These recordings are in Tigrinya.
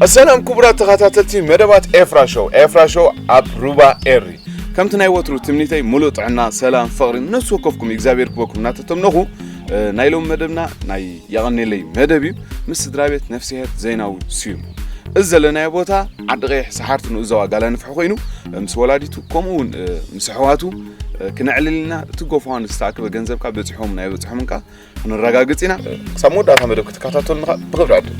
ኣሰላም ክቡራት ተኸታተልቲ መደባት ኤፍራ ሾው። ኤፍራ ሾው ኣብ ሩባ ኤሪ። ከምቲ ናይ ወትሩ ትምኒተይ ሙሉእ ጥዕና፣ ሰላም፣ ፍቕሪ ነፍሲ ወከፍኩም እግዚኣብሔር ክበኩም እናተተምነኹ፣ እ፣ ናይ ሎሚ መደብና ናይ የቐኔለይ መደብ እዩ። ምስ ስድራ ቤት ነፍስሄር ዘይናዊ ስዩም። እዚ ዘለናዮ ቦታ ዓዲ ቀይሕ ሰሓርቲ ንኡስ ዞባ ጋላ ንፍሒ ኮይኑ፣ ምስ ወላዲቱ ከምኡ እውን፣ እ፣ ምስ ኣሕዋቱ፣ እ፣ ክነዕልል ኢና። እቲ ጎፋን ዝተኣከበ ገንዘብ ከኣ በጺሖም ናይ በጽሖምን ከኣ ክነረጋግጽ ኢና። ክሳብ መወዳእታ መደብ ክትከታተሉና ብኽብሪ ዕድም።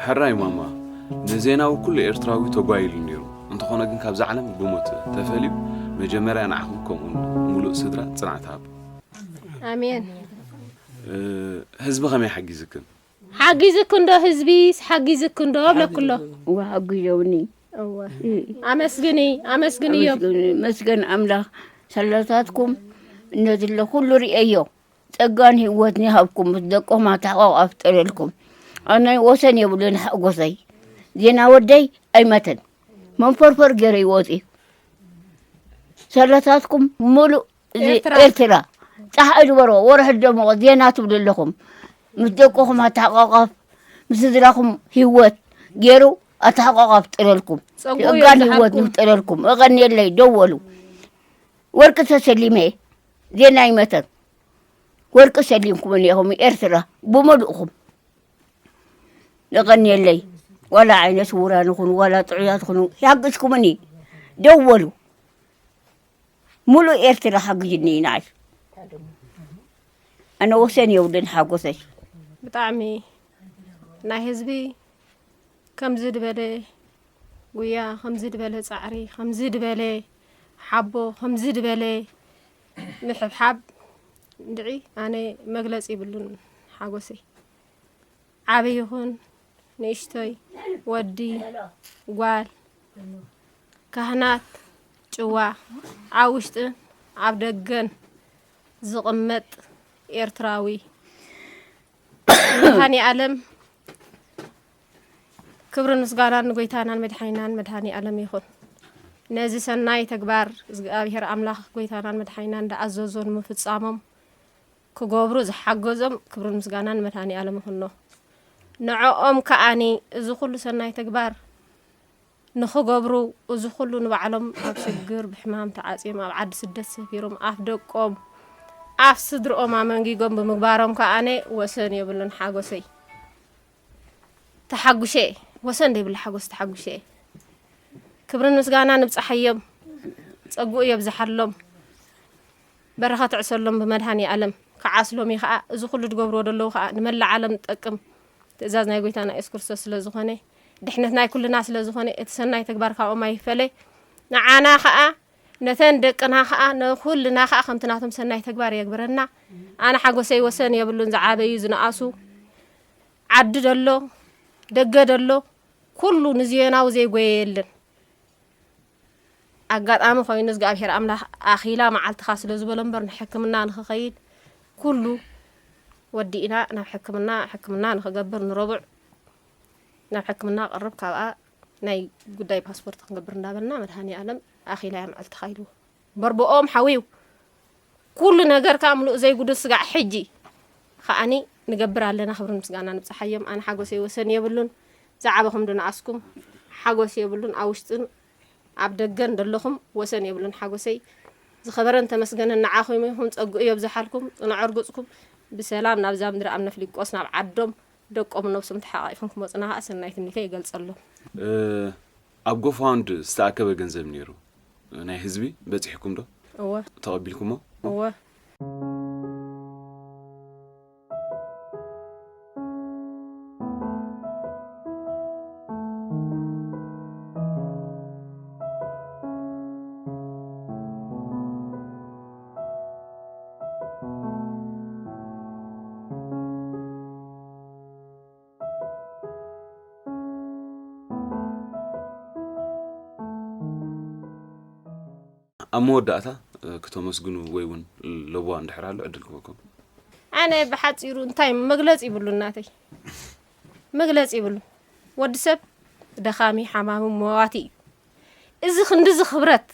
ሕራይ ማማ፣ ንዜናዊ ኩሉ ኤርትራዊ ተጓይሉ ነይሩ። እንተኾነ ግን ካብዛ ዓለም ብሞት ተፈልዩ። መጀመርያ ንዓኹም ከምኡውን ምሉእ ስድራ ጽንዓት ሃብ። ኣሜን። እ፣ ህዝቢ ከመይ ሓጊዝክን? ሓጊዝክን ዶ ህዝቢስ ሓጊዝክን ዶ እብለኩ ኣሎ። እወ፣ ሓጊዞምኒ። እወ። ኣመስግኒ፣ ኣመስግኒ እዮም። ኣመስግኒ፣ መስገን ኣምላኽ። ሰላታትኩም ነዚ ኣሎ ኩሉ ርእየዮ። ጸጋን ህይወትን ይሃብኩም፣ ምስ ደቆም ኣተሓቋቋፍ ጠለልኩም። ኣነ ወሰን የብሉን ሓጎሰይ። ዜና ወደይ ኣይመተን። መንፈርፈር ገይረ ይወጽእ። ሰላታትኩም ሙሉእ እዚ ኤርትራ። ኤርትራ ጸሓይ ዝበሮ ወርሒ ደሞቕ ዜና ትብሉ ኣለኹም። ምስ ደቅኹም ኣተሓቋቋፍ፣ ምስ ስድራኹም ህይወት ገይሩ ኣተሓቋቋፍ ጥረልኩም። ጸጉኡ የብዝሓልኩም። ህይወት ንፍጠረልኩም። እቐንየለይ ደወሉ። ወርቂ ተሰሊመ እየ። ዜና ይመተን። ወርቂ ሰሊምኩም እኒኹም ኤርትራ ብመሉእኹም። እቐንየለይ። ዋላ ዓይነ ስውራን ይኹኑ፣ ዋላ ጥዑያት ይኹኑ፣ ይሃግዝኩምኒ። ደወሉ። ሙሉእ ኤርትራ ሓግዝኒ እዩ ንዓይ። ኣነ ወሰን የብሉን ሓጎሰይ። ብጣዕሚ ናይ ህዝቢ ከምዚ ዝበለ ጉያ፣ ከምዚ ዝበለ ጻዕሪ፣ ከምዚ ዝበለ ሓቦ፣ ከምዚ ዝበለ ምሕብሓብ እንድዒ ኣነ መግለጺ ይብሉን ሓጎሰይ። ዓቢ ይኹን ንእሽቶይ፣ ወዲ፣ ጓል፣ ካህናት፣ ጭዋ፣ ኣብ ውሽጥን ኣብ ደገን ዝቕመጥ ኤርትራዊ፣ መድሃኔ ኣለም ክብርን ምስጋናን ንጎይታናን መድሓኒናን መድሃኔ ኣለም ይኹን። ነዚ ሰናይ ተግባር እግዚኣብሔር ኣምላኽ ጎይታናን መድሓኒናን እንዳኣዘዞ ንምፍጻሞም ክገብሩ ዝሓገዞም ክብርን ምስጋናን መድሃኔ ኣለም ይኹኖ። ንዕኦም ከኣኒ እዚ ኩሉ ሰናይ ተግባር ንኽገብሩ፣ እዚ ኩሉ ንባዕሎም ኣብ ሽግር ብሕማም ተዓጽዮም ኣብ ዓዲ ስደት ሰፊሮም ኣፍ ደቆም ኣፍ ስድርኦም ኣመንጊጎም ብምግባሮም ከኣነ ወሰን የብሉን ሓጎሰይ። ተሓጉሸ፣ ወሰን ዘይብሉ ሓጎስ ተሓጉሸ። ክብርን ምስጋና ንብጻሓዮም፣ ጸግኡ የብዝሓሎም፣ በረኸት ዕሰሎም ብመድሃኔ ኣለም። ከዓስሎም እዩ ከኣ፣ እዚ ኩሉ ዝገብርዎ ዘለዉ ከኣ ንመላእ ዓለም ዝጠቅም ትእዛዝ ናይ ጎይታና የሱስ ክርስቶስ ስለ ዝኾነ፣ ድሕነት ናይ ኩልና ስለ ዝኾነ፣ እቲ ሰናይ ተግባር ካብኦም ኣይፈለ። ንዓና ከኣ፣ ነተን ደቅና ከኣ፣ ንኹልና ከኣ ከምቲ ናቶም ሰናይ ተግባር የግብረና። ኣነ ሓጎሰይ ወሰን የብሉን፣ ዝዓበዩ ዝነኣሱ፣ ዓዲ ደሎ፣ ደገ ደሎ፣ ኩሉ ንዝዮናዊ ዘይጎየ የለን። ኣጋጣሚ ኮይኑ እግዚኣብሔር ኣምላኽ ኣኺላ መዓልትኻ ስለ ዝበሎ እምበር ንሕክምና ንኽኸይድ ኩሉ ወዲእና ናብ ሕክምና፣ ሕክምና ንኽገብር ንረቡዕ ናብ ሕክምና ቀርብ ካብኣ ናይ ጉዳይ ፓስፖርት ክንገብር እንዳበልና መድሃኔ ኣለም ኣኺላ እያ መዓልትኻ ኢልዎ። በርብኦም ሓዊው ኩሉ ነገር ከኣ ምሉእ ዘይጉድል ስጋዕ ሕጂ ከኣኒ ንገብር ኣለና። ክብርን ምስጋና ንብጽሓዮም። ኣነ ሓጎሰይ ወሰን የብሉን። ዝዓበኹም ዶ ንኣስኩም ሓጎስ የብሉን። ኣብ ውሽጥን ኣብ ደገን ደለኹም ወሰን የብሉን ሓጎሰይ። ዝኸበረን ተመስገነን ንዓኹም ይኹን። ጸግኡ የብዝሓልኩም። ጽንዖ ርግጽኩም ብሰላም ናብዛ ምድሪ ኣብ ነፍሊቆስ ናብ ዓዶም ደቆም ነብሶም ተሓቃቂፎም ክመጹና ከኣ ሰናይ ትምኒተይ ይገልጸሎም። እ፣ ኣብ ጎፋውንድ ዝተኣከበ ገንዘብ ነይሩ ናይ ህዝቢ በጺሕኩም ዶ? እወ። ተቐቢልኩሞ? እወ። ኣብ መወዳእታ፣ እ፣ ክተመስግኑ ወይ እውን ለበዋ እንድሕር ኣሎ ዕድል ክበኩም። ኣነ ብሓጺሩ እንታይ መግለጺ ይብሉ እናተይ፣ መግለጺ ይብሉ። ወዲ ሰብ ደኻሚ፣ ሓማሚ፣ መዋቲ እዩ። እዚ ክንድዚ ክብረት፣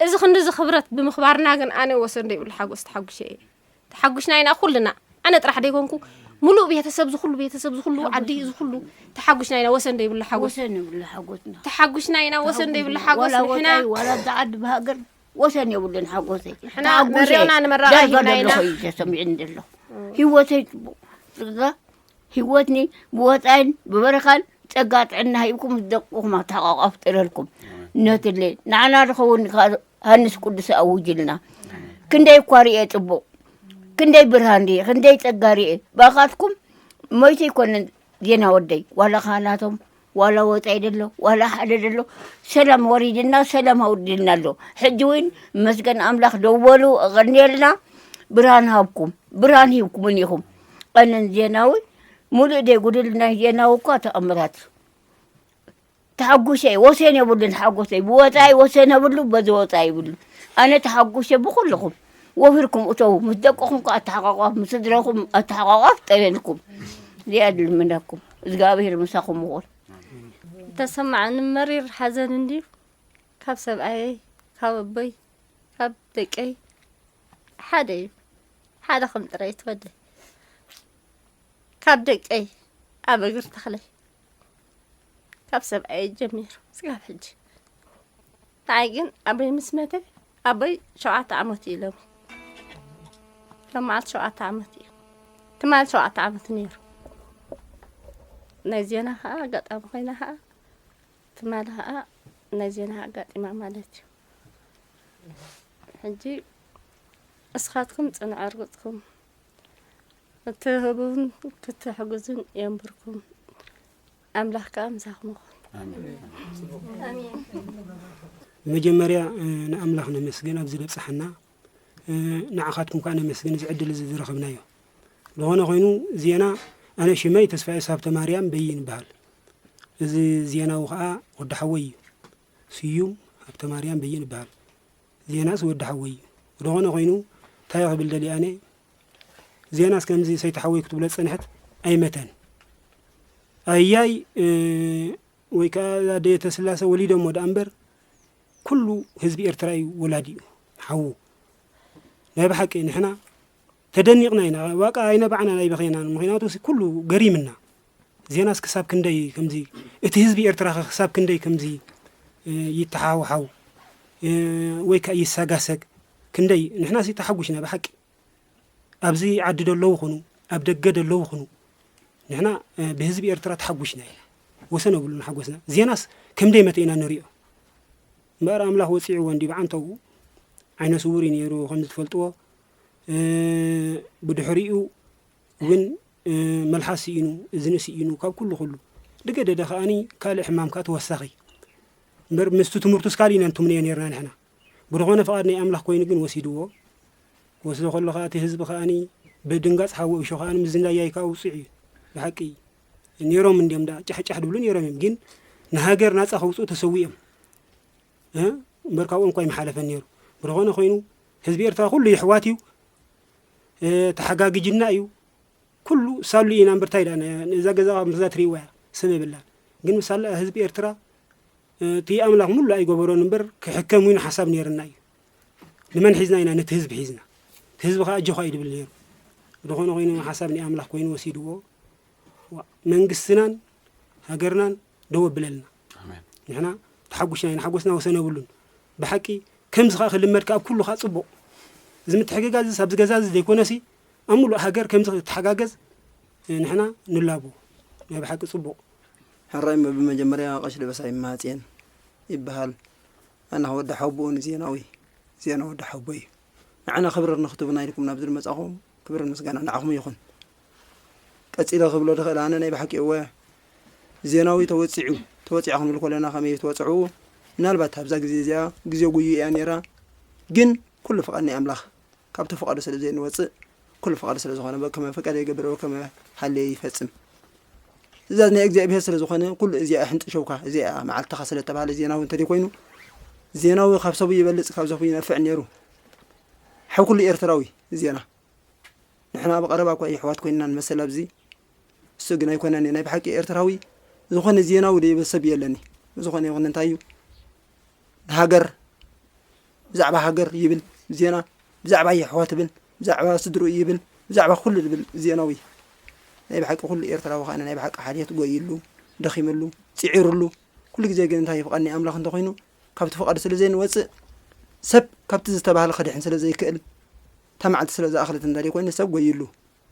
እዚ ክንድዚ ክብረት ብምኽባርና ግን ኣነ ወሰን ዘይብሉ ሓጎስ ተሓጉሸ እየ። ተሓጉሽና ኢና ኩልና። ኣነ ጥራሕ ደይኮንኩ፣ ሙሉእ ቤተሰብ፣ ዝኹሉ ቤተሰብ፣ ዝኹሉ ዓዲ፣ ዝኹሉ ተሓጉሽና ኢና። ወሰን ዘይብሉ ሓጎስ። ወሰን የብሉ ሓጎስና። ተሓጉሽና ኢና፣ ወሰን ዘይብሉ ሓጎስ። ዋላ ንሕና ወጻኢ፣ ዋላ ኣብዛ ዓዲ ብሃገር ወሰን የብሉን ሓጎሰይ። ንሕና ተሓጉሰ መሪቕና ንመራቓ ዳርጋ ሂብና ዘሎ ኢና። ኾዩ ተሰሚዕኒ ዘሎ። ህይወተይ ጽቡቕ። ጽጋ ህይወትኒ ብወጻኢን ብበረኻን ጸጋ ጥዕና ሂብኩም ምስ ደቅኹም ኣተሓቋቋፍ ጥረልኩም። ነትለ ንዓና ዝኸውን ከኣ ሃንስ ቅዱስ ኣውጅልና። ክንደይ እኳ ርኤ ጽቡቕ፣ ክንደይ ብርሃን ርኤ፣ ክንደይ ጸጋ ርኤ። ብኣኻትኩም ሞይተ ኣይኮነን ዜና ወደይ፣ ዋላ ካህናቶም፣ ዋላ ወጻኢ ደሎ፣ ዋላ ሓደ ደሎ፣ ሰላም ወሪድና፣ ሰላም ኣውርድልና ኣሎ። ሕጂ እውን መስገን ኣምላኽ ደወሉ፣ እቐንየልና፣ ብርሃን ሃብኩም፣ ብርሃን ሂብኩምን ኢኹም። ቀንን ዜናዊ፣ ሙሉእ ደይ ጉድል ናይ ዜናዊ እኳ ተኣምራት። ተሓጉሰ፣ ወሰን የብሉን ሓጎሰይ። ብወጻኢ ወሰን የብሉ፣ በዚ ወጻኢ ይብሉ። ኣነ ተሓጉሰ ብኹልኹም። ወፊርኩም እተዉ፣ ምስ ደቅኹም ከኣ ኣተሓቋቋፍ፣ ምስ ስድራኹም ኣተሓቋቋፍ ጠለልኩም። እዚኣ ድልምነኩም። እግዚኣብሔር ምሳኹም ይኹን። ተሰማዓኒ መሪር ሓዘን እንድዩ። ካብ ሰብኣየይ፣ ካብ ኣቦይ፣ ካብ ደቀይ ሓደ እዩ። ሓደ ከም ጥራይ ተወደ። ካብ ደቀይ ኣብ እግር ተኽለይ ካብ ሰብኣይ ጀሚሩ ስጋብ ሕጂ። ንዓይ ግን ኣቦይ ምስ መተ ኣቦይ ሸውዓተ ዓመት እዩ ኢሎም። ሎም መዓልቲ ሸውዓተ ዓመት እዩ። ትማል ሸውዓተ ዓመት ነይሩ። ናይ ዜና ከዓ ኣጋጣሚ ኮይና ከዓ ትማል ከዓ ናይ ዜና ኣጋጢማ ማለት እዩ። ሕጂ እስኻትኩም ጽንዕ ኣርግጽኩም ክትህቡን ክትሕግዙን የንብርኩም። ኣምላኽ ከዓ ምሳኹም ይኹን። ብመጀመርያ ንኣምላኽ ነመስግን ኣብዚ ዘብፅሓና። ንዓኻትኩም ከዓ ነመስግን እዚ ዕድል እዚ ዝረኸብናዮ። ዝኾነ ኮይኑ ዜና ኣነ ሽመይ ተስፋኤስ ሃብተማርያም በይን ይበሃል። እዚ ዜናዊ ከዓ ወዲ ሓወይ እዩ። ስዩም ሃብተማርያም በይን ይበሃል። ዜናስ ወዲ ሓወይ እዩ። ዝኾነ ኮይኑ እንታይ ክብል ደልየ ኣነ ዜናስ ከምዚ ሰይቲ ሓወይ ክትብሎ ዝፀንሐት ኣይመተን። ኣያይ ወይ ከዓ ኣደየ ተስላሰ ወሊዶሞ ደኣ እምበር ኩሉ ህዝቢ ኤርትራ እዩ ወላዲኡ ሓዉ። ናይ ብሓቂ ንሕና ተደኒቕና ኢና። ዋቃ ኣይነባዕናን ኣይበኸይናን። ምኽንያቱ ኩሉ ገሪምና። ዜናስ ክሳብ ክንደይ ከምዚ እቲ ህዝቢ ኤርትራ ክሳብ ክንደይ ከምዚ ይተሓውሓው ወይ ከዓ ይሰጋሰግ ክንደይ ንሕናሲ ተሓጒሽና ብሓቂ። ኣብዚ ዓዲ ደለዉ ኹኑ ኣብ ደገ ደለዉ ኹኑ ንሕና ብህዝቢ ኤርትራ ተሓጒሽና ኢና። ወሰን የብሉን ሓጎስና። ዜናስ ከምደይ መተ ኢና ንሪኦ እምበኣር ኣምላኽ ወፂዕዎ እንዲ ብዓንተው ዓይነ ስውር እዩ ነይሩ ከም ዝትፈልጥዎ። ብድሕሪኡ እውን መልሓስ ስኢኑ እዝኒ ስኢኑ ካብ ኩሉ ኩሉ ድገደደ ከኣኒ ካልእ ሕማም ከዓ ተወሳኺ እምበር ምስቲ ትምህርቱ ስካል ኢና ንትምንዮ ነርና ንሕና። ብዝኾነ ፍቓድ ናይ ኣምላኽ ኮይኑ ግን ወሲድዎ። ክወስዶ ከሎ ከዓ እቲ ህዝቢ ከኣኒ ብድንጋፅ ሓወ እሾ ከኣኒ ምዝንዳያይ ከዓ ውፅዕ እዩ። ብሓቂ ነይሮም እንዲዮም ዳ ጫሕጫሕ ድብሉ ነይሮም እዮም ግን ንሃገር ናፃ ከውፅኡ ተሰዊኦም እምበር ካብኦም እኳ ይመሓለፈን ነይሩ። ብዝኾነ ኮይኑ ህዝቢ ኤርትራ ኩሉ ይሕዋት እዩ። ተሓጋግጅና እዩ። ኩሉ ሳሉ ኢና እምበር እንታይ ዳ እዛ ገዛ ምስዛ ትሪእዋ እያ ሰብ የብላን። ግን ምሳላ ህዝቢ ኤርትራ እቲ ኣምላኽ ሙሉ ኣይገበሮን እምበር ክሕከም እውን ሓሳብ ነይርና እዩ። ንመን ሒዝና ኢና ነቲ ህዝቢ ሒዝና። እቲ ህዝቢ ከዓ ኣጆኻ እዩ ድብል ነይሩ። ዝኾነ ኮይኑ ሓሳብ ናይ ኣምላኽ ኮይኑ ወሲድዎ። መንግስትናን ሃገርናን ደው ኣብለልና። ንሕና ተሓጉሽና ኢና ሓጎስና ወሰን የብሉን። ብሓቂ ከምዚ ከዓ ክልመድ ከዓ ኩሉ ከዓ ፅቡቕ። እዚ ምትሕግጋዝ ኣብዚ ገዛ እዚ ዘይኮነሲ ኣብ ሙሉእ ሃገር ከምዚ ክትሓጋገዝ ንሕና ንላቦ። ናይ ብሓቂ ፅቡቕ። ሕራይ እሞ ብመጀመርያ ቀሺ ደበሳይ ይማሃፅየን ይበሃል። ኣነ ወዲ ሓቦኡ ንዜናዊ ዜና ወዲ ሓቦ እዩ። ንዓና ክብሪ ንክትቡና ኢልኩም ናብዚ ዝመጻኹም ክብርን ምስጋና ንዓኹም ይኹን። ቀጺለ ክብሎ ዝኽእል ኣነ ናይ ብሓቂ እወ ዜናዊ ተወጺዑ ተወጺዑ ክንብል ከለና ከመይ እዩ ተወጽዑ ምናልባት ኣብዛ ግዜ እዚኣ ግዜ ጉዩ እያ ነይራ ግን ኩሉ ፍቓድ ናይ ኣምላኽ ካብቲ ፍቓዱ ስለ ዘይንወጽእ ኩሉ ፍቓዱ ስለ ዝኾነ በከመ ፈቀደ ይገብር በከመ ሃለየ ይፈጽም ትእዛዝ ናይ እግዚኣብሔር ስለ ዝኾነ ኩሉ እዚኣ ሕንጥሸውካ እዚኣ መዓልትኻ ስለ ተባህለ ዜናዊ እንተደይ ኮይኑ ዜናዊ ካብ ሰቡ ይበልጽ ካብ ዘፉ ይነፍዕ ነይሩ ሓው ኩሉ ኤርትራዊ ዜና ንሕና ብቐረባ እኳ የሕዋት ኮይንና ንመሰል ኣብዚ እሱ ግን ኣይኮነን ናይ ብሓቂ ኤርትራዊ ዝኾነ ዜናዊ ደይብል ሰብ የለኒ ብዝኾነ ይኹን እንታይ እዩ ንሃገር ብዛዕባ ሃገር ይብል ዜና ብዛዕባ የሕዋት ይብል ብዛዕባ ስድርኡ ይብል ብዛዕባ ኩሉ ዝብል ዜናዊ ናይ ብሓቂ ኩሉ ኤርትራዊ ከኣ ናይ ብሓቂ ሓልየት ጎይሉ ደኺምሉ ጽዒሩሉ ኩሉ ግዜ ግን እንታይ ፍቓድ ናይ ኣምላኽ እንተኾይኑ ካብቲ ፍቓዱ ስለ ዘይንወጽእ ሰብ ካብቲ ዝተባህለ ክድሕን ስለ ዘይክእል እታ መዓልቲ ስለ ዝኣኸለት እንዳ ኮይኑ ሰብ ጎይሉ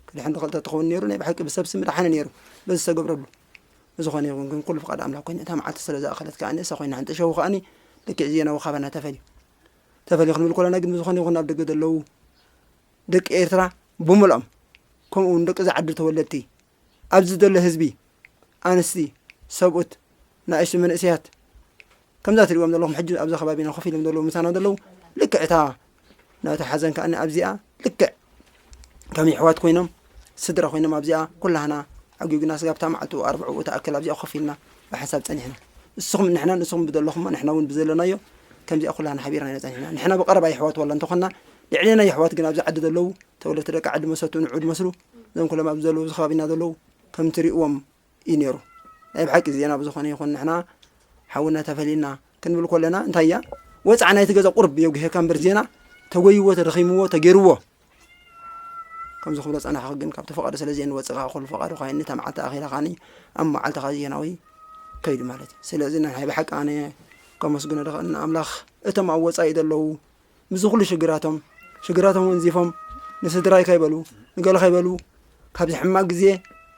ክድሕን ዝኽእል ተትኸውን ነይሩ ናይ ብሓቂ ብሰብ ስም ድሓነ ነይሩ በዚ ዝተገብረሉ ብዝኾነ ይኹን ግን ኩሉ ፍቓድ ኣምላኽ ኮይኑ እታ መዓልቲ ስለ ዝኣኸለት ከኣ ንእሳ ኮይና ሕንጥሸው ከኣኒ ልክዕ ዜናዊ ካባና ተፈልዩ ተፈልዩ ክንብል ኮለና ግን ብዝኾነ ይኹን ኣብ ደገ ዘለዉ ደቂ ኤርትራ ብምልኦም ከምኡ እውን ደቂ ዝዓዲ ተወለድቲ ኣብዚ ዘሎ ህዝቢ ኣንስቲ ሰብኡት ንኣሽቱ መንእሰያት ከምዛ ትሪእዎም ዘለኹም ሕጂ ኣብዚ ከባቢና ኮፍ ኢሎም ዘለዉ ምሳና ዘለዉ ልክዕ እታ ናብቲ ሓዘን ከኣ ኣብዚኣ ልክዕ ከም የሕዋት ኮይኖም ስድራ ኮይኖም ኣብዚኣ ኩላህና ዓጊጉና ስጋብ እታ መዓልቱ ኣርብዕኡ ተኣክል ኣብዚኣ ኮፍ ኢልና ብሓንሳብ ጸኒሕና እስኹም ንሕና ንስኹም ብዘለኹም ንሕና እውን ብዘለናዮ ከምዚኣ ኩላህና ሓቢርና ኢና ጸኒሕና ንሕና ብቐረባ የሕዋት ዋላ እንተኾንና ልዕሌና የሕዋት ግን ኣብዚ ዓዲ ዘለዉ ተወለድቲ ደቂ ዓዲ መሰቱ ንዑ ድመስሉ እዞም ኩሎም ኣብዚ ዘለዉ ኣብዚ ከባቢና ዘለዉ ከም ትሪእዎም እዩ ነይሩ ናይ ብሓቂ ዜና ብዝኾነ ይኹን ንሕና ሓውና ተፈሊና ክንብል ኮለና እንታይ እያ ወፃዕ ናይቲ ገዛ ቁርብ የጉሄካ እምበር ዜና ተጎይዎ ተደኺምዎ ተገይርዎ ከምዚ ክብሎ ጸናሕኺ ግን ካብቲ ፍቓዱ ስለ ዘይንወጽእ ከዓ ኩሉ ፍቓዱ ካይኒ እታ መዓልቲ ኣኺላ ካኒ ኣብ መዓልቲ ኸዓ ዜናዊ ከይዱ ማለት እዩ። ስለዚ ናይ ብሓቂ ኣነ ከመስግኖ ደኸ ንኣምላኽ እቶም ኣብ ወጻኢ ዘለዉ ምስዚ ኩሉ ሽግራቶም ሽግራቶም ወንዚፎም ንስድራይ ከይበሉ ንገለ ከይበሉ ካብዚ ሕማቅ ግዜ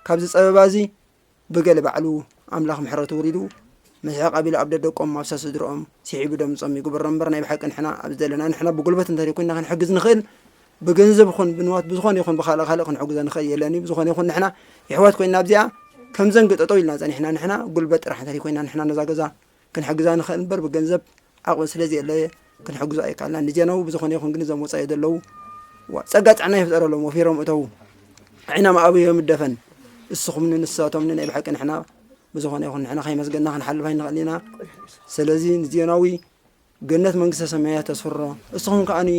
ካብዚ ጸበባ እዚ ብገለ ባዕሉ ኣምላኽ ምሕረቱ ውሪዱ ምሕቕ ኣቢሉ ኣብ ደደቆም ኣብ ሰስድርኦም ስሒቡ ደምጾም ይግበሮ እምበር ናይ ብሓቂ ንሕና ኣብዚ ዘለና ንሕና ብጉልበት እንተደይኮይና ክንሕግዝ ንኽእል ብገንዘብ ይኹን ብንዋት ብዝኾነ ይኹን ብኻልእ ካልእ ክንሕግዞ ንኽእል የለን እዩ። ብዝኾነ ይኹን ንሕና የሕዋት ኮይና ኣብዚኣ ከም ዘንጊ ጠጠው ኢልና ጸኒሕና ንሕና ጉልበት ጥራሕ እንተደይኮይና ንሕና ነዛ ገዛ ክንሕግዛ ንኽእል እምበር ብገንዘብ ዓቕሚ ስለ ዘየለ ክንሕግዞ ኣይከኣልናን። ንዜናዊ ብዝኾነ ይኹን ግን እዞም ወጻኢ ዘለዉ ዋ ጸጋ ጥዕና ይፍጠረሎም ወፊሮም እተዉ ዓይና መኣበዮም ይደፈን። እስኹም ንንሳቶም ንናይ ብሓቂ ንሕና ብዝኾነ ይኹን ንሕና ከይመስገንና ክንሓልፍ ኣይንኽእል ኢና። ስለዚ ንዜናዊ ገነት መንግስተ ሰማያት ተስፍሮ። እስኹም ከኣኒ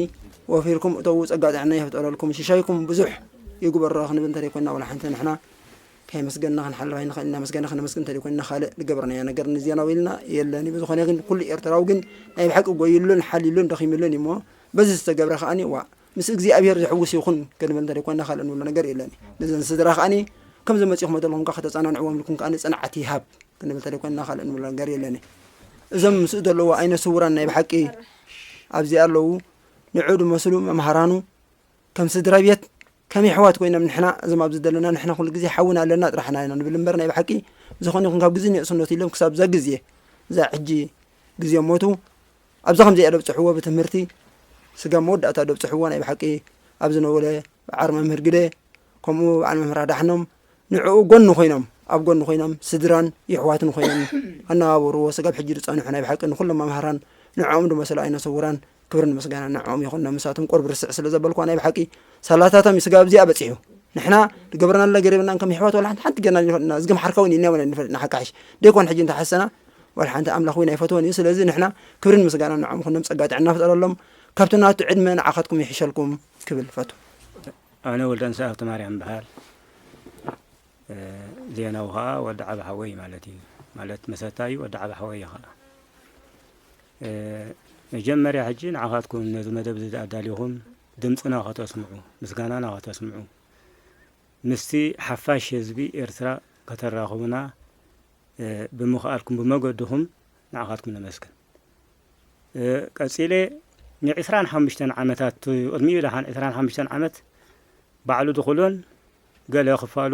ወፊርኩም እተዉ ጸጋ ጥዕና ይፍጠረልኩም ሽሻይኩም ብዙሕ ይግበሮ ክንብል እንተደይኮንና ወላ ሓንቲ ንሕና ከየመስገንና ክንሓልፍ ኣይንኽእል። እናመስገና ከነመስግን እንተደይኮንና ካልእ ዝገበርናዮ ነገር ንዜናዊ ኢልና የለን። ብዝኾነ ግን ኩሉ ኤርትራዊ ግን ናይ ብሓቂ ጎይሉን ሓሊሉን ደኺምሉን እዩ እሞ በዚ ዝተገብረ ከኣኒ ዋ ምስ እግዚኣብሔር ዝሕውስ ይኹን ክንብል እንተደይኮንና ካልእ ንብሎ ነገር የለን። ነዘን ስድራ ከኣኒ ከምዚ መጺኹም ዘለኹም ከኣ ከተጸናንዕዎም ኢልኩም ከኣኒ ጽንዓት ይሃብ ክንብል እንተደይኮንና ካልእ ንብሎ ነገር የለን። እዞም ምስኡ ዘለዉ ኣይነ ስውራን ናይ ብሓቂ ኣብዚ ኣለዉ ንዑ ድመስሉ መምሃራኑ ከም ስድራ ቤት ከም የሕዋት ኮይኖም ንሕና እዞም ኣብዚ ዘለና ንሕና ኩሉ ግዜ ሓውና ኣለና ጥራሕና ኢና ንብል እምበር ናይ ብሓቂ ዝኾነ ይኹን ካብ ግዜ ንእስነቱ ኢሎም ክሳብ እዛ ግዜ እዛ ሕጂ ግዜ ሞቱ ኣብዛ ከምዚኣ ደብፅሕዎ ብትምህርቲ ስጋብ መወዳእታ ደብፅሕዎ ናይ ብሓቂ ኣብዚ ነወለ በዓር መምህር ግደ ከምኡ በዓል መምህር ኣዳሕኖም ንዕኡ ጎኒ ኮይኖም ኣብ ጎኒ ኮይኖም ስድራን የሕዋትን ኮይኖም ኣነባብርዎ ስጋብ ሕጂ ዝፀንሑ ናይ ብሓቂ ንኩሎም መምሃራን ንዕኦም ዝመሰሉ ኣይነ ስውራን ክብርን ምስጋና ንዕኦም ይኹን። ነምሳቶም ቁርብ ርስዕ ስለ ዘበልኳ ናይ ብሓቂ ሳላታቶም እዩ ስጋብ እዚኣ በፂሑ። ንሕና ዝገበርናላ ገሪብና ከም የሕዋት ዋላ ሓንቲ ሓንቲ ጌርና ንፈልጥና እዝግም ሓርካውን እዩ ነመን ንፈልጥና ሓካሕሽ ደይኮን ሕጂ እንተሓሰና ዋላ ሓንቲ ኣምላኽ እውን ኣይፈትወን እዩ። ስለዚ ንሕና ክብርን ምስጋና ንዕኦም ይኹን። ጸጋ ጥዕና ፍጠረሎም። ካብቲ ናቱ ዕድመ ንዓኻትኩም ይሕሸልኩም ክብል ፈቱ። ኣነ ወልደንሳ ሃብተማርያም ይበሃል። ዜናዊ ኸዓ ወዲ ዓቢ ሓወይ ማለት እዩ። ማለት መሰታይ ወዲ ዓቢ ሓወይ እዩ ኸዓ። መጀመርያ ሕጂ ንዓኻትኩም ነዚ መደብ እዚ ኣዳሊኹም ድምፅና ከተስምዑ፣ ምስጋናና ከተስምዑ፣ ምስቲ ሓፋሽ ህዝቢ ኤርትራ ከተራኽቡና ብምኽኣልኩም ብመገድኹም ንዓኻትኩም ነመስግን። ቀጺለ ንዕስራን ሓሙሽተን ዓመታት፣ ቅድሚኡ ደሓን ዕስራን ሓሙሽተን ዓመት ባዕሉ ድኹሎን ገለ ክፋሉ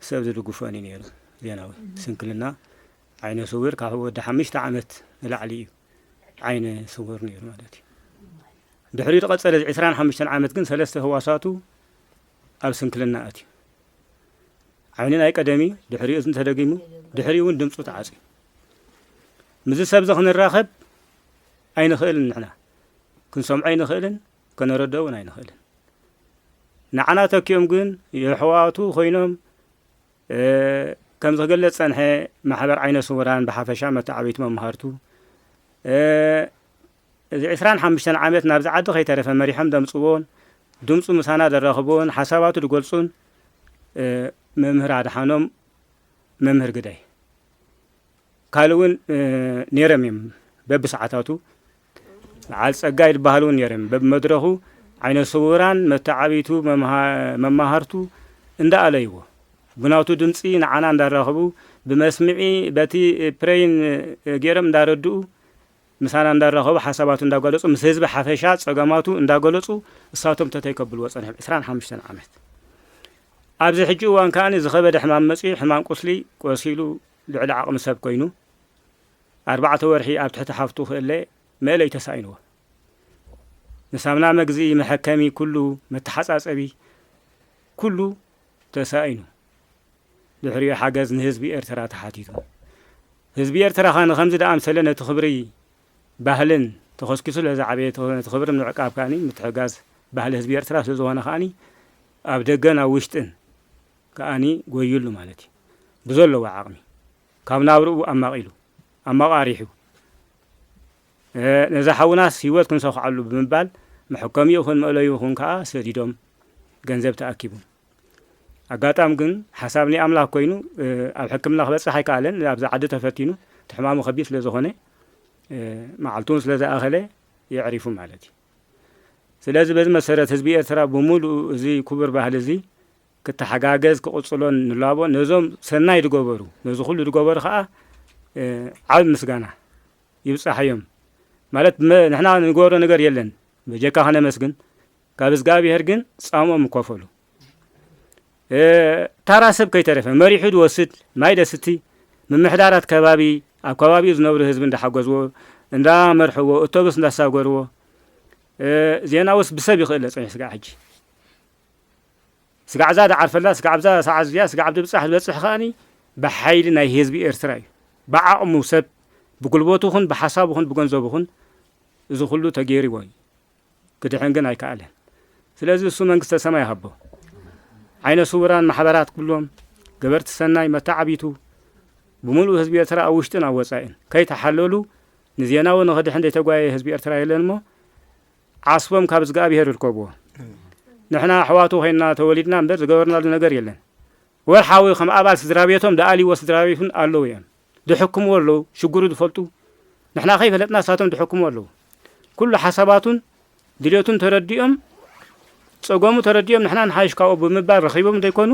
ሰብ ዝድግፎን እዩ ነይሩ። ዜናዊ ስንክልና ዓይነ ስውር ካብ ወዲ ሓሙሽተ ዓመት ንላዕሊ እዩ ዓይነ ስውር ነይሩ ማለት እዩ። ድሕሪኡ ዝቐጸለ ዕስራን ሓሙሽተን ዓመት ግን ሰለስተ ህዋሳቱ ኣብ ስንክልና ኣትዩ። ዓይኒ ናይ ቀደም እዩ፣ ድሕሪኡ እዝኒ ተደጊሙ፣ ድሕሪኡ እውን ድምፁ ተዓፅዩ። ምስዚ ሰብ እዚ ክንራኸብ ኣይንኽእልን ንሕና። ክንሰምዖ ኣይንኽእልን፣ ከነረድኦ እውን ኣይንኽእልን። ንዓና ተኪኦም ግን የሕዋቱ ኮይኖም፣ እ፣ ከም ዝገለፅ ፀንሐ ማሕበር ዓይነ ስውራን ብሓፈሻ መተዓብይቲ መምሃርቱ፣ እ፣ እዚ ዕስራን ሓሙሽተን ዓመት ናብዚ ዓዲ ከይተረፈ መሪሖም ደምፅዎን ድምፁ ምሳና ደራኽብዎን ሓሳባቱ ድገልፁን፣ እ፣ መምህር ኣድሓኖም፣ መምህር ግዳይ ካልእ እውን፣ እ፣ ነይሮም እዮም። በብሰዓታቱ በዓል ጸጋይ ዝበሃሉ እውን ነይሮም። በብመድረኹ ዓይነ ስውራን መተዓብይቱ መምሃ-፣ መማህርቱ እንዳኣለይዎ ብናቱ ድምፂ ንዓና እንዳራኸቡ ብመስምዒ በቲ ፕሬይን፣ እ፣ ገይሮም እንዳረድኡ ምሳና እንዳራኸቡ ሓሳባቱ እንዳገለፁ ምስ ህዝቢ ሓፈሻ ጸገማቱ እንዳገለፁ እሳቶም ተተይ ከብልዎ ጸኒሖም ዕስራን ሓሙሽተን ዓመት። ኣብዚ ሕጂ እዋን ከኣ ዝኸበደ ሕማም መፂኡ ሕማም ቁስሊ ቆሲሉ ልዕሊ ዓቕሚ ሰብ ኮይኑ ኣርባዕተ ወርሒ ኣብ ትሕቲ ሓፍቱ ክእለ መእለይ ተሳኢንዎ። ንሳምና መግዝኢ መሐከሚ ኩሉ መተሓፃፀቢ ኩሉ ተሳኢኑ። ድሕሪኡ ሓገዝ ንህዝቢ ኤርትራ ተሓቲቱ። ህዝቢ ኤርትራ ኸኣ ንኸምዚ ደኣምሰለ ነቲ ክብሪ ባህልን ተኸስኪሱ ለዝዓበየ ነቲ ክብሪ ንምዕቃብ ከኣኒ ምትሕጋዝ ባህሊ ህዝቢ ኤርትራ ስለ ዝኾነ ከኣኒ ኣብ ደገን ኣብ ውሽጥን ከኣኒ ጎይሉ ማለት እዩ። ብዘለዎ ዓቕሚ ካብ ናብርኡ ኣማቒሉ ኣማቓሪሑ፣ እ፣ ነዛ ሓውናስ ህይወት ክንሰኹዓሉ ብምባል መሐከሚኡ ይኹን መእለዩ ይኹን ከኣ ሰዲዶም ገንዘብ ተኣኪቡ። ኣጋጣሚ ግን ሓሳብ ናይ ኣምላኽ ኮይኑ፣ እ፣ ኣብ ሕክምና ክበጽሕ ኣይከኣለን። ኣብዚ ዓዲ ተፈቲኑ፣ እቲ ሕማሙ ከቢድ ስለ ዝኾነ፣ እ፣ መዓልቱ እውን ስለ ዝኣኸለ የዕሪፉ ማለት እዩ። ስለዚ በዚ መሰረት ህዝቢ ኤርትራ ብምሉኡ እዚ ክቡር ባህሊ እዚ ክተሓጋገዝ ክቕጽሎን ንላቦ ነዞም ሰናይ ዝገበሩ፣ ነዚ ኩሉ ዝገበሩ ከኣ ዓብ ምስጋና ይብጻሓዮም። ማለት ንሕና ንገብሮ ነገር የለን በጀካ ከነመስግን፣ ካብ እግዚኣብሔር ግን ጻምኦም ይኮፈሉ። ታራ ሰብ ከይተረፈ መሪሑ ዝወስድ፣ ማይ ደስቲ፣ ምምሕዳራት ከባቢ ኣብ ከባቢኡ ዝነብሩ ህዝቢ እንዳሓገዝዎ፣ እንዳመርሕዎ፣ እቶብስ እንዳሳገርዎ፣ ዜናውስ ብሰብ ይኽእለ ጸኒሑ ስጋዕ ሕጂ። ስጋዕዛ ዳዓርፈላ ስጋዕዛ ሰዓት እዚኣ ስጋዕ ብድብጻሕ ዝበጽሕ ከኣኒ ብሓይሊ ናይ ህዝቢ ኤርትራ እዩ። ብዓቕሙ ሰብ ብጉልበቱ ኹን ብሓሳቡ ኹን ብገንዘቡ ኹን እዚ ኩሉ ተገይርዎ እዩ። ክድሕን ግን ኣይከኣለን። ስለዚ እሱ መንግስተ ሰማይ ይሃቦ። ዓይነ ስውራን ማሕበራት ኩሎም ገበርቲ ሰናይ መተዓቢቱ ብምሉእ ህዝቢ ኤርትራ ኣብ ውሽጥን ኣብ ወጻኢን ከይተሓለሉ ንዜናዊ ንኽድሕን ዘይተጓየየ ህዝቢ ኤርትራ የለን እሞ ዓስቦም ካብ እግዚኣብሔር ይርከብዎ። ንሕና ኣሕዋቱ ኮይንና ተወሊድና እምበር ዝገበርናሉ ነገር የለን። ወርሓዊ ከም ኣባል ስድራ ቤቶም ደኣልዎ ስድራ ቤቱን ኣለዉ እዮም። ድሕክምዎ ኣለዉ፣ ሽግሩ ዝፈልጡ። ንሕና ከይፈለጥና እሳቶም ድሕክምዎ ኣለዉ። ኩሉ ሓሳባቱን ድሌቱን ተረዲኦም፣ ጸገሙ ተረዲኦም ንሕና ንሓይሽ ካብኡ ብምባል ረኺቦም ዘይኮኑ፣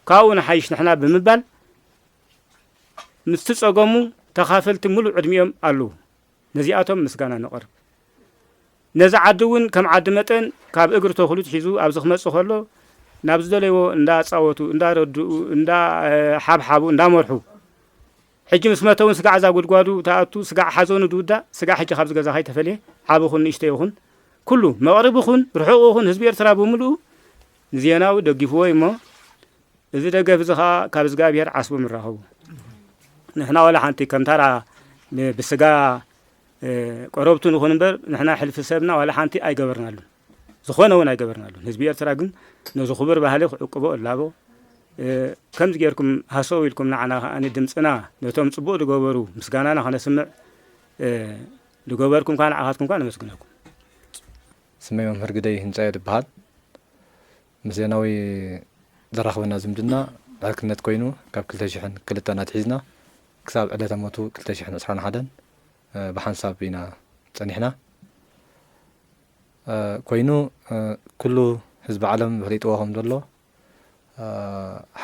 ካብኡ ንሓይሽ ንሕና ብምባል ምስቲ ጸገሙ ተኻፈልቲ ሙሉእ ዕድሚኦም ኣለዉ። ነዚኣቶም ምስጋና ነቕርብ። ነዚ ዓዲ እውን ከም ዓዲ መጠን ካብ እግሪ ተኽሉ ትሒዙ ኣብዚ ክመጽእ ከሎ ናብ ዝደለይዎ እንዳጻወቱ፣ እንዳረድኡ፣ እንዳ ሓብሓቡ፣ እንዳመርሑ ሕጂ ምስ መተ እውን ስጋዕ እዛ ጉድጓዱ ተኣቱ፣ ስጋዕ ሓዘኑ ድውዳእ፣ ስጋዕ ሕጂ ካብዚ ገዛ ከይተፈልየ ዓቢ ኹን ንእሽተይ ኹን ኩሉ መቕርቢ ኹን ርሑቕ ኹን ህዝቢ ኤርትራ ብምሉኡ ንዜናዊ ደጊፍዎ እዩ እሞ እዚ ደገፍ እዚ ኸኣ ካብ እግዚኣብሔር ዓስቡ ምራኸቡ። ንሕና ዋላ ሓንቲ ከም ታራ ን-፣ ብስጋ፣ እ፣ ቆረብቱ ንኹን እምበር ንሕና ሕልፊ ሰብና ዋላ ሓንቲ ኣይገበርናሉን። ዝኾነ እውን ኣይገበርናሉን። ህዝቢ ኤርትራ ግን ነዚ ክቡር ባህሊ ክዕቅቦ እላቦ። እ፣ ከምዚ ጌርኩም ሃሰው ኢልኩም ንዓና ከኣ ድምጽና ነቶም ጽቡቕ ዝገበሩ ምስጋናና ከነስምዕ፣ እ፣ ዝገበርኩም ከኣ ንዓኻትኩም ከኣ ነመስግነኩም። ስመይ መምህር ግደይ ህንጻየ ዝበሃል። ምስ ዜናዊ ዘራኽበና ዝምድና ዕርክነት ኮይኑ ካብ ክልተ ሽሕን ክልተን ኣትሒዝና ክሳብ ዕለተ ሞቱ ክልተ ሽሕን ዕስራን ሓደን፣ እ፣ ብሓንሳብ ኢና ጸኒሕና። እ፣ ኮይኑ፣ እ፣ ኩሉ ህዝቢ ዓለም ፈሊጥዎ ከም ዘሎ፣ እ፣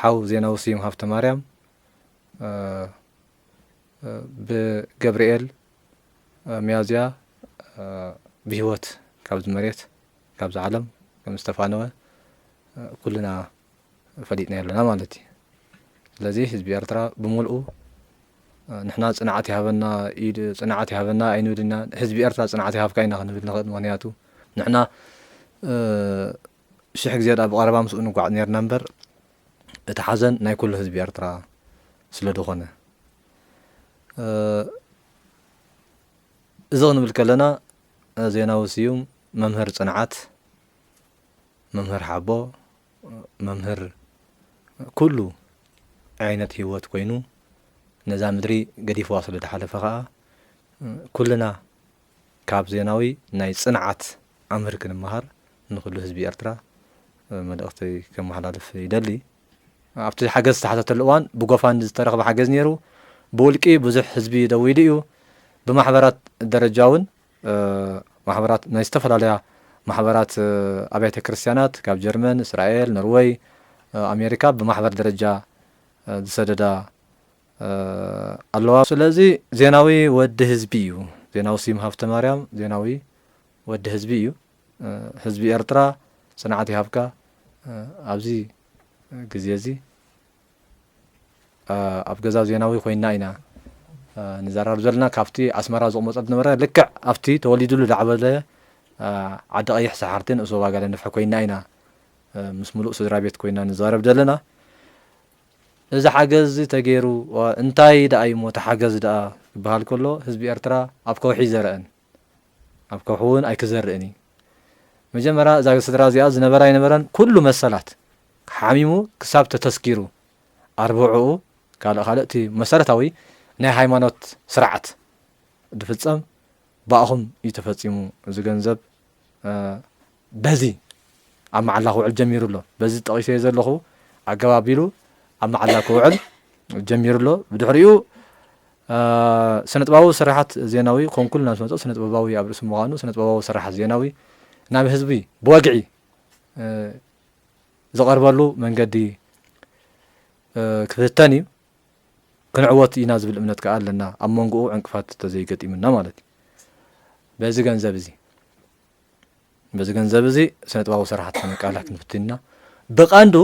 ሓው ዜናዊ ስዩም ሃብተማርያም፣ እ፣ እ፣ ብገብርኤል፣ እ፣ ሚያዝያ፣ እ፣ ብህይወት ካብዚ መሬት ካብዚ ዓለም ከም ዝተፋነወ፣ እ፣ ኩልና ፈሊጥና ኣለና ማለት እዩ። ስለዚ ህዝቢ ኤርትራ ብምልኡ፣ እ፣ ንሕና ጽንዓት ይሃበና ኢድ-፣ ጽንዓት ይሃበና ኣይንብል ኢና። ህዝቢ ኤርትራ ጽንዓት ይሃብካ ኢና ክንብል ንኽእል። ምኽንያቱ ንሕና፣ እ፣ ሽሕ ግዜ ደኣ ብቐረባ ምስኡ ንጓዓዝ ኔርና እምበር እቲ ሓዘን ናይ ኩሉ ህዝቢ ኤርትራ ስለ ዝኾነ፣ እ፣ እዚ ክንብል ከለና፣ እ፣ ዜናዊ ስዩም መምህር ጽንዓት፣ መምህር ሓቦ፣ መምህር ኩሉ ዓይነት ህይወት ኮይኑ ነዛ ምድሪ ገዲፍዋ ስለ ዝሓለፈ ኸኣ፣ እ፣ ኩልና ካብ ዜናዊ ናይ ጽንዓት ኣምር ክንመሃር ንኹሉ ህዝቢ ኤርትራ፣ እ፣ መልእኽቲ ከመሓላልፍ ይደሊ። ኣብቲ ሓገዝ ዝተሓተተሉ እዋን ብጎፋንድ ዝተረኽበ ሓገዝ ነይሩ። ብውልቂ ብዙሕ ህዝቢ ደዊሉ እዩ። ብማሕበራት ደረጃ እውን፣ እ፣ ማሕበራት፣ ናይ ዝተፈላለያ ማሕበራት፣ እ፣ ኣብያተ ክርስቲያናት ካብ ጀርመን፣ እስራኤል፣ ኖርወይ፣ እ፣ ኣሜሪካ ብማሕበር ደረጃ፣ እ፣ ዝሰደዳ፣ እ፣ ኣለዋ። ስለዚ ዜናዊ ወዲ ህዝቢ እዩ። ዜናዊ ስዩም ሃብተማርያም ዜናዊ ወዲ ህዝቢ እዩ። እ፣ ህዝቢ ኤርትራ ጽንዓት ይሃብካ። እ፣ ኣብዚ ግዜ እዚ፣ እ፣ ኣብ ገዛ ዜናዊ ኮይና ኢና፣ እ፣ ንዘራረብ ዘለና። ካብቲ ኣስመራ ዝቕመጠሉ ዝነበረ ልክዕ ኣብቲ ተወሊዱሉ ዝዓበለ፣ እ፣ ዓዲ ቀይሕ ሰሓርቲ ንእስ ወባጋለ ንፍሒ ኮይና ኢና፣ እ፣ ምስ ምሉእ ስድራ ቤት ኮይና ንዛረብ ዘለና። እዚ ሓገዝ እዚ ተገይሩ፣ ዋ፣ እንታይ ደኣ እዩ እሞ እቲ ሓገዝ ደኣ ክበሃል ከሎ፣ ህዝቢ ኤርትራ ኣብ ከውሒ ኣይዘረአን፣ ኣብ ከውሒ እውን ኣይክዘርእን እዩ። መጀመርያ እዛ ስድራ እዚኣ ዝነበረ ኣይነበረን ኩሉ መሰላት ሓሚሙ ክሳብ ተተስኪሩ፣ ኣርብዕኡ ካልእ ካልእ እቲ መሰረታዊ ናይ ሃይማኖት ስርዓት ዝፍጸም ብኣኹም እዩ ተፈጺሙ። እዚ ገንዘብ፣ እ፣ በዚ ኣብ መዓላ ክውዕል ጀሚሩ ኣሎ። በዚ ጠቒሰዮ ዘለኹ ኣገባብ ኣቢሉ ኣብ መዓላ ክውዕል ጀሚሩ ኣሎ። ብድሕሪኡ፣ እ፣ ስነ-ጥበባዊ ስርሓት ዜናዊ፣ ኮንኩል ናብ ዝመጽኦ ስነ-ጥበባዊ ኣብ ርእሲ ምዃኑ፣ ስነ-ጥበባዊ ስርሓት ዜናዊ ናብ ህዝቢ ብወግዒ፣ እ፣ ዝቐርበሉ መንገዲ፣ እ፣ ክፍተን እዩ። ክንዕወት ኢና ዝብል እምነት ከኣ ኣለና፣ ኣብ መንጎኡ ዕንቅፋት ተዘይገጢሙና ማለት እዩ። በዚ ገንዘብ እዚ በዚ ገንዘብ እዚ ስነ ጥበባዊ ስራሓት ከነቃልሕ ክንፍትን ኢና። ብቐንዱ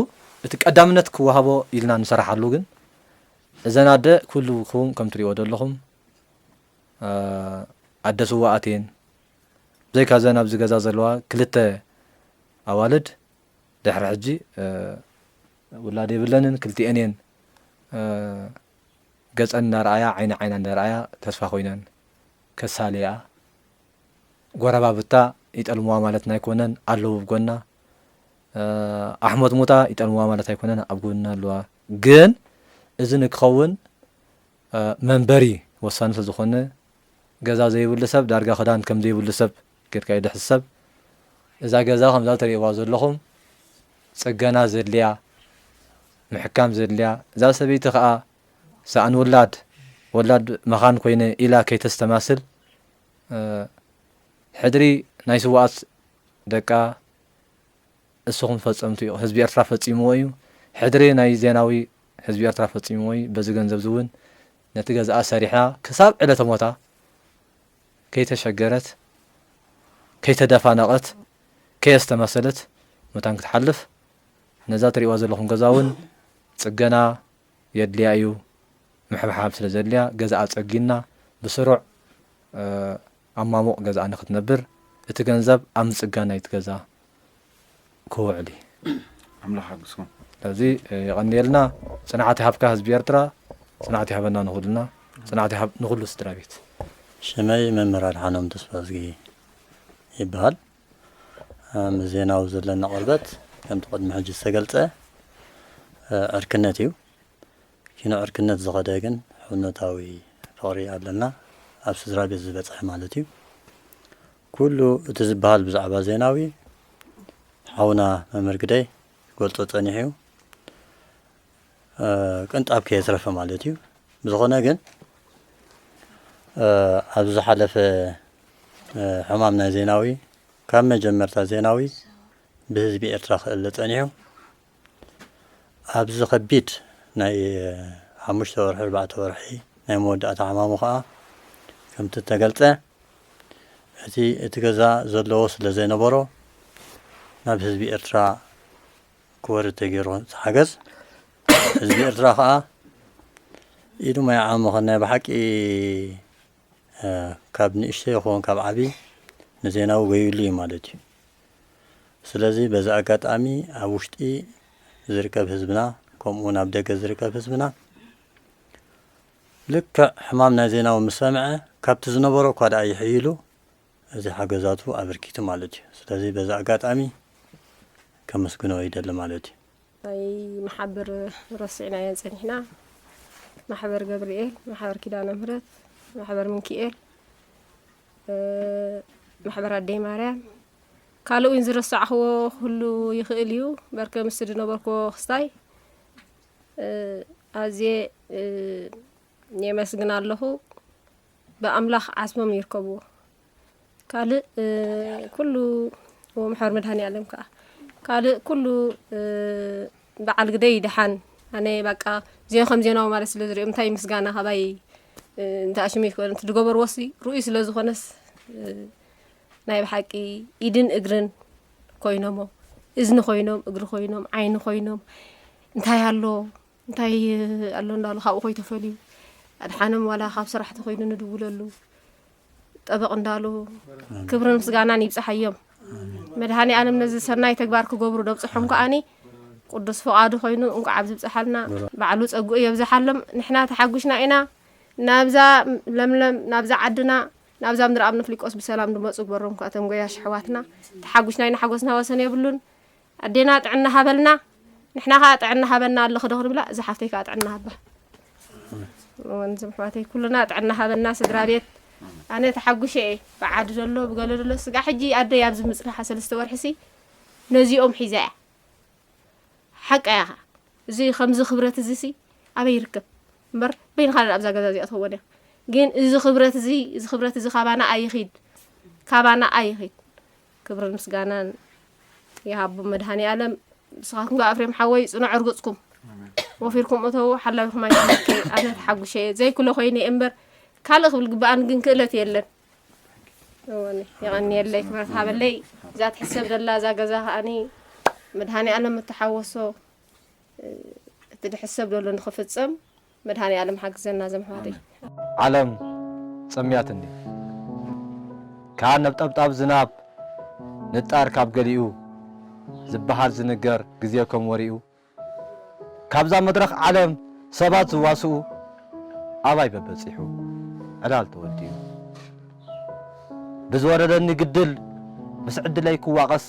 እቲ ቀዳምነት ክወሃቦ ኢልና ንሰርሓሉ ግን እዘን ኣደ ኩሉ ክውን ከም ትሪእዎ ዘለኹም ኣደ ስዋኣት እየን። ብዘይካ እዘን ኣብዚ ገዛ ዘለዋ ክልተ ኣዋልድ ድሕሪ ሕጂ ውላድ የብለንን። ክልቲኤን እየን ገፀን እናረኣያ ዓይኒ ዓይና እናረኣያ ተስፋ ኮይነን ከሳልያ። ጎረባብታ ይጠልምዋ ማለት ኣይኮነን፣ ኣለዉ ኣብ ጎና። ኣሕሞት ሙታ ይጠልምዋ ማለት ኣይኮነን፣ ኣብ ጎና ኣለዋ። ግን እዚ ንክኸውን መንበሪ ወሳኒ ስለዝኾነ፣ ገዛ ዘይብሉ ሰብ ዳርጋ ክዳን ከም ዘይብሉ ሰብ ጌርካ እዩ ዝሕሰብ። እዛ ገዛ ከምዛ ትርእይዋ ዘለኹም ጽገና ዘድልያ፣ ምሕካም ዘድልያ፣ እዛ ሰበይቲ ከኣ ሰኣን ውላድ፣ ወላድ መኻን ኮይነ ኢላ ከይተስተማስል፣ ሕድሪ ናይ ስውኣት ደቃ እስኹም ፈጸምቱ ኢኹም። ህዝቢ ኤርትራ ፈጺምዎ እዩ። ሕድሪ ናይ ዜናዊ ህዝቢ ኤርትራ ፈጺምዎ እዩ። በዚ ገንዘብ እዚ እውን ነቲ ገዛኣ ሰሪሓ ክሳብ ዕለተ ሞታ ከይተሸገረት፣ ከይተደፋነቐት፣ ከየስተመሰለት መታን ክትሓልፍ፣ ነዛ ትሪእዋ ዘለኹም ገዛ እውን ጽገና የድልያ እዩ። ምሕብሓብ ስለ ዘድልያ ገዛኣ ጸጊና ብስሩዕ ኣብ ማሙቕ ገዛኣ ንክትነብር እቲ ገንዘብ ኣብ ምጽጋን ናይቲ ገዛ ክውዕል እዩ። ኣምላኽ ሓግዝኩም። ስለዚ የቐንየልና። ጽንዓት ይሃብካ ህዝቢ ኤርትራ፣ ጽንዓት ይሃበና ንኹልና፣ ጽንዓት ይሃብ ንኹሉ ስድራ ቤት። ሽመይ መምህር ኣድሓኖም ተስፋዝጊ ይበሃል። ምስ ዜናዊ ዘለና ቕርበት ከምቲ ቅድሚ ሕጂ ዝተገልጸ ዕርክነት እዩ። ኪኖ ዕርክነት ዝኸደ ግን ሕውነታዊ ፍቕሪ ኣለና፣ ኣብ ስድራ ቤት ዝበጽሐ ማለት እዩ። ኩሉ እቲ ዝበሃል ብዛዕባ ዜናዊ ሓውና መምህር ግደይ ክገልጾ ጸኒሑ እዩ። ቅንጣብ ከየትረፈ ማለት እዩ። ብዝኾነ ግን ኣብዚ ዝሓለፈ ሕማም ናይ ዜናዊ ካብ መጀመርታ ዜናዊ ብህዝቢ ኤርትራ ክእለ ጸኒሑ ኣብዚ ከቢድ ናይ ሓሙሽተ ወርሒ ኣርባዕተ ወርሒ ናይ መወዳእታ ሕማሙ ከኣ ከምቲ እተገልጸ እቲ እቲ ገዛ ዘለዎ ስለ ዘይነበሮ ናብ ህዝቢ ኤርትራ ክወርድ ተገይሩ እቲ ሓገዝ። ህዝቢ ኤርትራ ከኣ ኢዱ ማይ ዓመኸ ናይ ብሓቂ ካብ ንእሽተይ ይኹን ካብ ዓቢ ንዜናዊ ገይሉ እዩ ማለት እዩ። ስለዚ በዚ ኣጋጣሚ ኣብ ውሽጢ ዝርከብ ህዝብና ከምኡ እውን ኣብ ደገ ዝርከብ ህዝብና ልክዕ ሕማም ናይ ዜናዊ ምስ ሰምዐ ካብቲ ዝነበሮ እኳ ደኣ ይሕይሉ እዚ ሓገዛቱ ኣበርኪቱ ማለት እዩ። ስለዚ በዚ ኣጋጣሚ ከመስግኖ ይደሊ ማለት እዩ። ናይ መሓበር ረሲዕናየን ጸኒሕና። ማሕበር ገብርኤል፣ ማሕበር ኪዳነ ምህረት፣ ማሕበር ምንኪኤል፣ ማሕበር ኣደይ ማርያም፣ ካልእ እውን ዝረሳዕኽዎ ክህሉ ይኽእል እዩ። በርከ ምስቲ ዝነበርክዎ ክስታይ ኣዝየ የመስግን ኣለኹ። ብኣምላኽ ዓስቦም ይርከብዎ። ካልእ ኩሉ፣ ወምሕር መድሃኔ ኣለም ከኣ ካልእ ኩሉ በዓል ግደይ ደሓን። ኣነ በቃ ዜና ከም ዜናዊ ማለት ስለ ዝሪኦም እንታይ ምስጋና ካባይ እንተ ኣሽሙ ይክእል፣ እቲ ዝገበርዎ ሲ ርኡይ ስለ ዝኾነስ ናይ ብሓቂ ኢድን እግርን ኮይኖሞ፣ እዝኒ ኮይኖም፣ እግሪ ኮይኖም፣ ዓይኒ ኮይኖም፣ እንታይ ኣሎ እንታይ ኣሎ እንዳሉ ካብኡ ኮይተፈልዩ ኣድሓኖም ዋላ ካብ ስራሕ ተኮይኑ ንድውለሉ ጠበቕ እንዳሉ ክብርን ምስጋናን ይብፅሓዮም። መድሃኔ ኣለም ነዚ ሰናይ ተግባር ክገብሩ ደብፅሖም ከኣኒ ቅዱስ ፍቓዱ ኮይኑ እንኳዕ ኣብዚ ብፅሓልና። ባዕሉ ፀግኡ የብዝሓሎም። ንሕና ተሓጉሽና ኢና። ናብዛ ለምለም ናብዛ ዓድና ናብዛ ምድሪ ኣብ ነፍሊቆስ ብሰላም ድመፁ ግበሮም። ከኣቶም ጎያሽ ኣሕዋትና ተሓጉሽና ኢና። ሓጎስና ወሰን የብሉን። ኣዴና ጥዕና ሃበልና። ንሕና ከኣ ጥዕና ሃበና ኣለኺ ዶ ክንብላ፣ እዛ ሓፍተይ ከኣ ጥዕና ሃባ። ወንዝም ኣሕዋተይ ኩልና ጥዕና ሃበና ስድራ ቤት። ኣነ ተሓጉሸ እየ። ብዓዲ ዘሎ ብገለ ዘሎ ስጋ ሕጂ ኣደይ ኣብዚ ምጽናሓ ሰለስተ ወርሒ ሲ ነዚኦም ሒዛ እያ። ሓቃ እያ ኸኣ። እዚ ከምዚ ክብረት እዚ ሲ ኣበይ ይርከብ? እምበር በይንኻ ኣብዛ ገዛ እዚኣ ትኸውን እያ። ግን እዚ ክብረት እዚ፣ እዚ ክብረት እዚ ካባና ኣይኺድ። ካባና ኣይኺድ። ክብርን ምስጋናን ይሃቦም መድሃኔ ኣለም። ንስኻትኩም ከኣ ኣፍሬም ሓወይ ጽኑዕ እርግጽኩም። ወፊርኩም እተዉ ሓላዊኹም ኣይትለከ። ኣነ ተሓጉሸ እየ ዘይኩሎ ኮይነ እየ እምበር ካልእ ክብል ግብኣን ግን ክእለት የለን። እወኒ የቐንየለይ ክብረት ሃበለይ። እዛ ትሕሰብ ደላ እዛ ገዛ ከኣኒ መድሃኒ ኣለም እተሓወሶ እቲ ድሕሰብ ደሎ ንኽፍጸም መድሃኒ ኣለም ሓግዘና ዘምሓሪ። ዓለም ጸምያትኒ። ካብ ነብጠብጣብ ዝናብ ንጣር ካብ ገሊኡ ዝበሃል ዝንገር ግዜ ከም ወሪኡ ካብዛ መድረኽ ዓለም ሰባት ዝዋስኡ ኣባይ በበጺሑ ዕላል ተወዲኡ ብዝወረደኒ ግድል ምስ ዕድለይ ክዋቐስ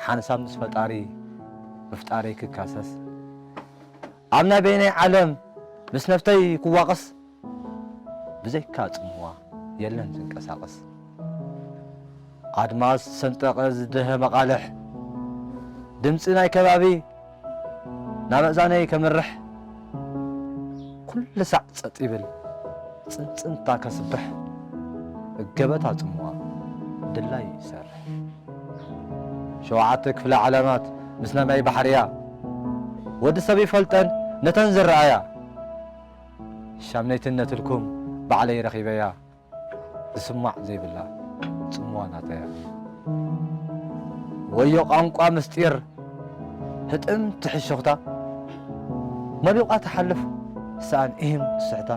ሓንሳብ ምስ ፈጣሪ ምፍጣረይ ክካሰስ ኣብ ናይ በይነይ ዓለም ምስ ነፍተይ ክዋቐስ ብዘይካ ጽምዋ የለን ዝንቀሳቐስ ኣድማስ ዝሰንጠቐ ዝደሀ መቓልሕ ድምጺ ናይ ከባቢ ናብ ኣእዛነይ ከምርሕ ኩሉ ሳዕ ጸጥ ይብል ጽንጽንታ ከስብሕ እገበታ ጽምዋ ድላይ ይሰርሕ ሸውዓተ ክፍለ ዓለማት ምስና ናይ ባሕርያ ወዲ ሰብ ይፈልጠን ነተን ዝረኣያ ሻምነይትነትልኩም ባዕለይ ረኺበያ ዝስማዕ ዘይብላ ጽምዋ ናተያ ወዮ ቋንቋ ምስጢር ህጥም ትሕሽኽታ መሊቋ ትሓልፍ ሰኣን ኢህም ስሕታ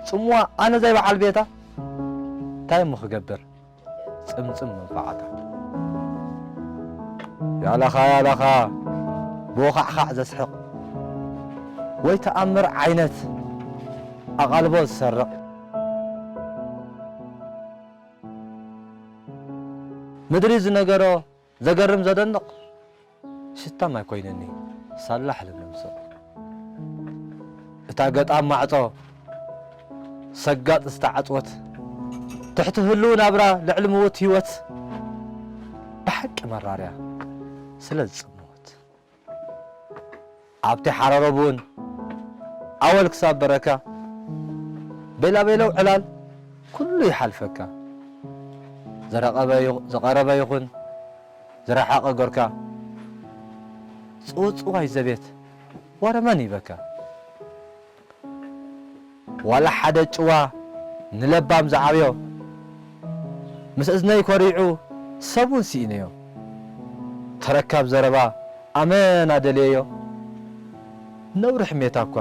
ጽምዋ ኣነ ዘይ በዓል ቤታ እንታይ እሞ ክገብር ጽምጽም መንፋዓታ ያላኻ ያላኻ ብወኻዕኻዕ ዘስሕቕ ወይ ተኣምር ዓይነት ኣቓልቦ ዝሰርቕ ምድሪ ዝነገሮ ዘገርም ዘደንቕ ሽታም ኣይኮይንኒ ሳላሕ ልምልምሶ እታ ገጣም ማዕጾ ሰጋጥ ዝተዓጽወት ትሕቲ ህልው ናብራ ልዕሊ ምውት ህይወት ብሓቂ መራርያ ስለ ዝጽምወት ኣብቲ ሓረሮ ቡን ኣወል ክሳብ በረካ ቤላቤለው ዕላል ኩሉ ይሓልፈካ ዝረቐበ ይኹ- ዝቐረበ ይኹን ዝረሓቐ ጎርካ ጽውጽዋይ ዘቤት ወረ መን ይበካ ዋላ ሓደ ጭዋ ንለባም ዝዓብዮ ምስ እዝነይ ኮሪዑ ሰብውን ስኢነዮ ተረካብ ዘረባ ኣመና ደልየዮ ነውሪ ሕሜታ እኳ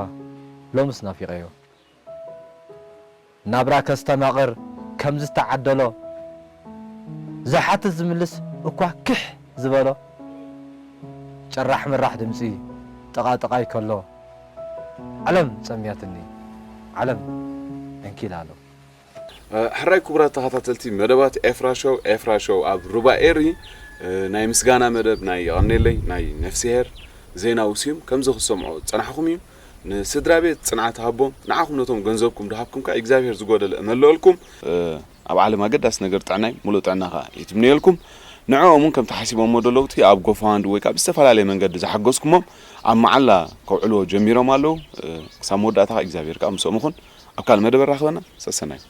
ሎምስ ናፊቐዮ ናብራ ከስተማቕር ከም ዝተዓደሎ ዝሓትት ዝምልስ እኳ ክሕ ዝበሎ ጭራሕ ምራሕ ድምፂ ጥቓጥቓይ ከሎ ዓለም ጸምያትኒ ዓለም እንኪላሎ ሕራይ ክቡራት ተኸታተልቲ መደባት ኤፍራ ሾው ኤፍራ ሾው ኣብ ሩባ ኤሪ ናይ ምስጋና መደብ ናይ የቐኔለይ ናይ ነፍስሄር ዜና ውስዩም ከምዚ ክትሰምዖ ዝጸናሕኹም እዩ ንስድራ ቤት ጽንዓት ሃቦም ንዓኹም ነቶም ገንዘብኩም ድሃብኩም ከኣ እግዚኣብሄር ዝጎደለ እመልአልኩም ኣብ ዓለም ኣገዳሲ ነገር ጥዕናይ ሙሉእ ጥዕና ከኣ ይትምነየልኩም ንዕኦም እውን ከምቲ ሓሲቦሞ ደለውቲ ኣብ ጎፋንድ ወይ ካብ ዝተፈላለየ መንገዲ ዝሓገዝኩሞም ኣብ መዓላ ከውዕልዎ ጀሚሮም ኣለዉ ክሳብ መወዳእታ ከኣ እግዚኣብሄር ከኣ ምስኦም ይኹን ኣብ ካልእ መደብ ራኽበና ሰሰናዩ